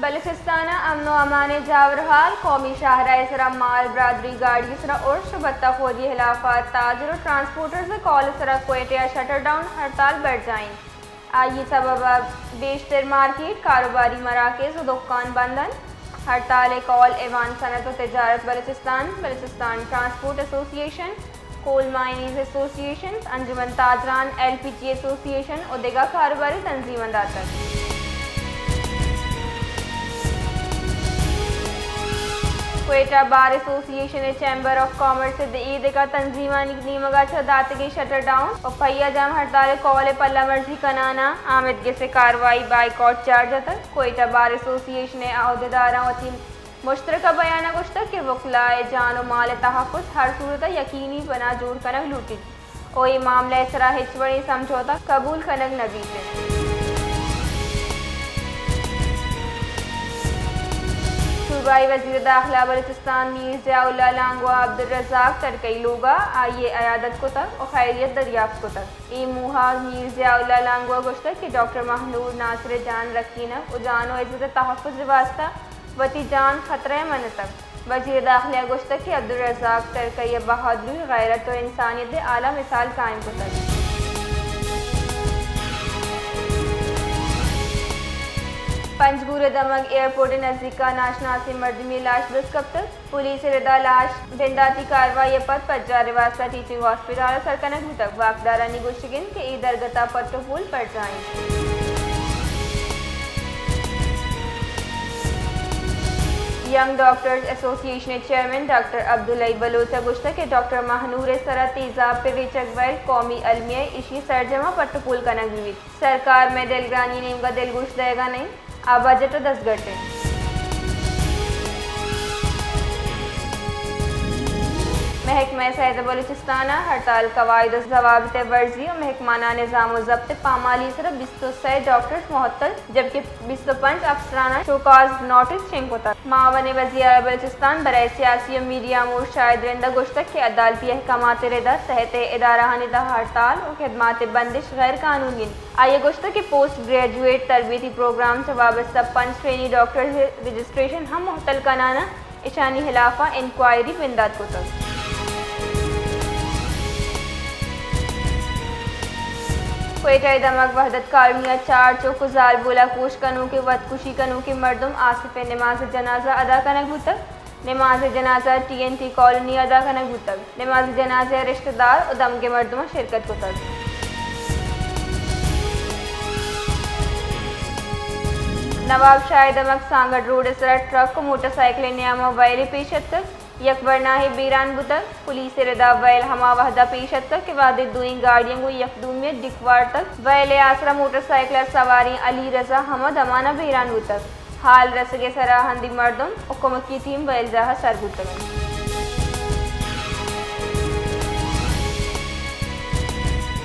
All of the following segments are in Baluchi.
بلوچستان ء امن و امان ء جاورحال، قومی شاہراہ ء سرا مال برادری گاڑی ء سرا ارش و بتہ خوری ء ہلاف ء تاجر و ٹرانسپورٹرز ء کال ء سرا کوئٹہ ء شٹر ڈاؤن ہڑتال برجاہ انت۔ آئی ء سبب ء بیشتر مارکیٹ، کاروباری مراکز و دکان بند انت۔ ہڑتال ء کال ایوان صنعت و تجارت بلوچستان، بلوچستان ٹرانسپورٹ ایسوسی ایشن، کول مائنرز ایسوسی ایشن، انجمن تاجران، ایل پی جی ایسوسی ایشن و دگہ کاروباری تنظیماں داتگ۔ کوئٹہ بار ایسوسی ایشن ء چیمبر آف کامرس ء اے دگہ تنظیمانی نیمگ ء چہ داتگیں شٹر ڈاؤن و پہیہ جام ہڑتال ء کول ء پلہ مرزی کنان ء آمدگس ء کاروائی بائیکاٹ چارج اتگ۔ کوئٹہ بار ایسوسی ایشن ء عہدیداراں وتی مشترکہ بیان ء گوشتگ کہ وکلاء جان و مال ء تحفظ ہر صورت ء یقینی بنا جوڑ کنگ لوٹیت و اے معاملہ ء سرا ہچ وڑیں سمجھوتہ قبول کنگ نہ بیت انت۔ صوبائی وزیر داخلہ بلوچستان میر ضیاء اللہ لانگو ء عبدالرزاق ترکئی لوگ ء آئی ء عیادت کتگ و خیریت دریافت کتگ۔ اے موہ ء میر ضیاء اللہ لانگو ء گوشتگ کہ ڈاکٹر مہنور ناصر ء جان رکینگ و جان و عزت ء تحفظ ء واستہ وتی جان خطرہ ء منتگ۔ وزیر داخلہ ء گوشتگ کہ عبدالرزاق ترکئی ء بہادری، غیرت و انسانیت ء اعلی مثال قائم کتگ۔ پنجگور ء دمگ ایئرپورٹ ء نزیک ء ناشناسیں مردمے لاش دست کپتگ۔ پولیس ء ردا لاش بنداتی کاروائی ء پد پجار ء واستہ ٹیچنگ ہاسپٹل ء سر کنگ بوتگ۔ واکدارانی گوشگ انت کہ اے درگت ء پٹ ء پول برجاہ انت۔ ینگ ڈاکٹرز ایسوسی ایشن ء چیئرمین ڈاکٹر عبدالحی بلوچ ء گوشتگ کہ ڈاکٹر مہنور ء سرا تیزاب ء ریچگ ویل قومی المیہ ء ایشی ء سرجم ء پٹ ء پول کنگ بہ بیت۔ سرکار مئے دلگرانی نیمگ ء دلگوش دئیگ ء نہ انت، آ بجٹ ء دزگٹ انت۔ محکمہ صحت بلوچستان ء ہڑتال قواعد و ضوابط ء ورزی و محکمانہ نظام و ضبط ء پامالی ء سرا بیست و سئے ڈاکٹرز معطل، جبکہ بیست و پنچ افسراناں شوکاز نوٹس شنگ کتگ۔ معاون وزیر اعلی بلوچستان برائے سیاسی و میڈیا امور شاہد رند ء گوشتگ کہ عدالتی احکامات ء ردا صحت ء ادارہانی تہا ہڑتال و خدمات ء بندش غیر قانونی انت۔ آئی ء گوشتگ کہ پوسٹ گریجویٹ تربیتی پروگرام چہ وابستہ پنچ ٹرینی ڈاکٹرز ء رجسٹریشن ہم معطل کنان ء اشانی ہلاف ء انکوائری بندات کتگ۔ کوئٹہ ء دمگ وحدت کالونی ء چار چک و زالبول ء کوش کنوکیں وتکشی کنوکیں مردم آصف ء نماز جنازہ ادا کنگ بوتگ۔ نماز جنازہ ٹی این ٹی کالونی ء ادا کنگ بوتگ۔ نماز جنازہ ء رشتہ دار و دمگے مردماں شرکت کتگ۔ نواب شاہ ء دمگ سانگڑ روڈ ء سرا ٹرک و موٹر سائیکل ء نیام ء ویلے پیش اتکگ، یک ورناہے بیران بوتگ۔ پولیس ء ردا ویل ہما وہدا پیش اتکگ کہ وہدے دوئیں گاڑیاں گوں یک دومی ء ڈیک وارتگ۔ ویل ء آسرا موٹر سائیکل ء سواریں علی رضا ہما دمان ء بیران بوتگ۔ ہال رسگ ء سرا ہندی مردم و کمکی ٹیم ویل جاہ ء سر بوتگ انت۔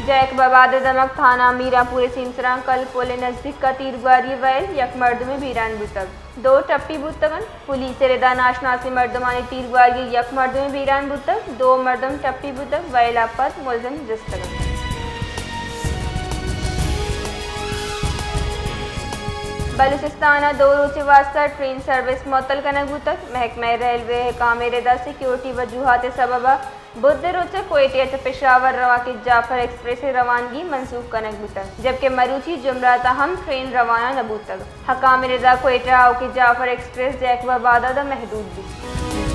جیکب آباد ء دمگ تھانہ میران پور ء سیمسراں کل پل ء نزیک ء تیرگواری ء ویل یک مردمے بیران بوتگ، دو ٹپی بوتگ انت۔ پولیس ء ردا ناشناسیں مردمانی تیرگواری ء یک مردمے بیران بوتگ، دو مردم ٹپی بوتگ، ویل ء پد ملزم جستگ انت۔ بلوچستان ء دو روچ ء واستہ ٹرین سروس معطل کنگ بوتگ۔ محکمہ ریلوے ء حکام ء ردا سیکورٹی وجوہات ء سبب ء بدھ ء روچ ء کوئٹہ ء چہ پشاور رواں کہ جعفر ایکسپریس ء روانگی منسوخ کنگ بوتگ، جبکہ مروچی جمعرات ء ہم ٹرین روانہ نہ بوتگ۔ حکام ء ردا کوئٹہ ء کہ جعفر ایکسپریس جیکب آباد ء داں محدود بیت۔